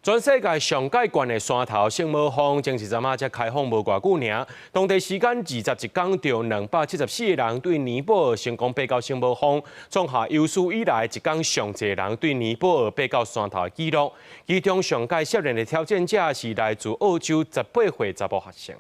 全世界上蓋懸的山頭聖母峰，前一陣仔才開放無偌久爾，當地時間21工，著274個人對尼泊爾成功爬到聖母峰，創下有史以來一工上濟人對尼泊爾爬到山頭的紀錄。其中上蓋少年的挑戰者是來自澳洲18歲查某學生。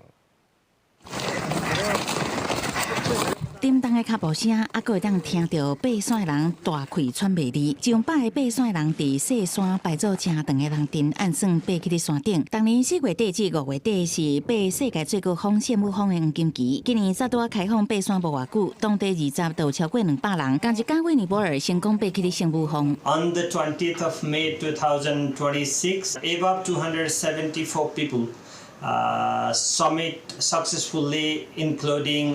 沉重的跤步聲，猶閣會當聽著爬山的人大氣喘袂離。上百个爬山的人佇細山排做誠長的龍陣，按算爬去咧山頂。逐年4月底至5月底是爬世界最高峰聖母峰的黃金期。今年才拄仔開放爬山無偌久，當地二十就超過200人，仝一工對尼泊爾成功爬去咧聖母峰。 On the 20th of May 2026, above 274 people summit successfully, including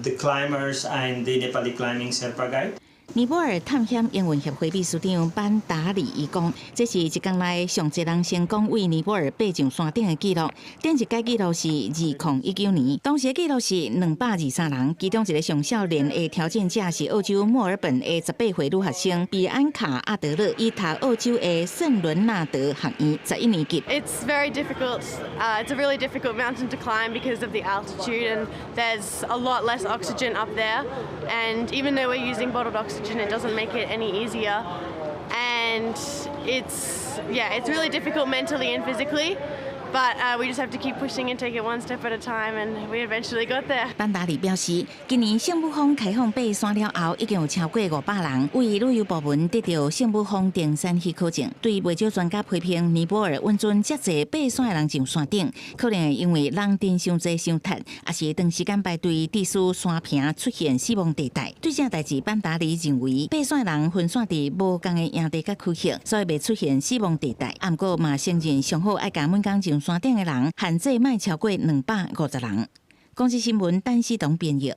the climbers and the Nepali climbing Sherpa guide. 尼泊爾探險營運協會秘書長班達里伊講，這是一工內上濟人成功對尼泊爾爬上山頂的紀錄。頂一屆紀錄是2019年，當時的紀錄是223人，其中一個上少年的挑戰者是澳洲墨爾本的18歲女學生比安卡阿德勒，伊讀澳洲的聖倫納德學院11年級。 It's very difficult. It's a really difficult mountain to climb because of the altitude, and there's a lot less oxygen up there. And even though we're using bottled oxygen, it doesn't make it any easier. And it's really difficult mentally and physically. But we just have to keep pushing and take it one step at a time, and we eventually got there. 班達里表示，今年聖母峰開放爬山了後，已經有超過500人對旅遊部門得著聖母峰登山許可證。對袂少專家批評，尼泊爾允准遮濟爬山的人上山頂，可能會因為人陣傷濟傷窒，抑是長時間排隊，致使山坪出現死亡地帶。對這代誌，班達里認為，爬山的人分散佇無仝的營地佮區域，所以袂出現死亡地帶。毋過嘛承認，上好愛共每工上山頂的人限制莫超過250人。公視新聞，陳思東編譯。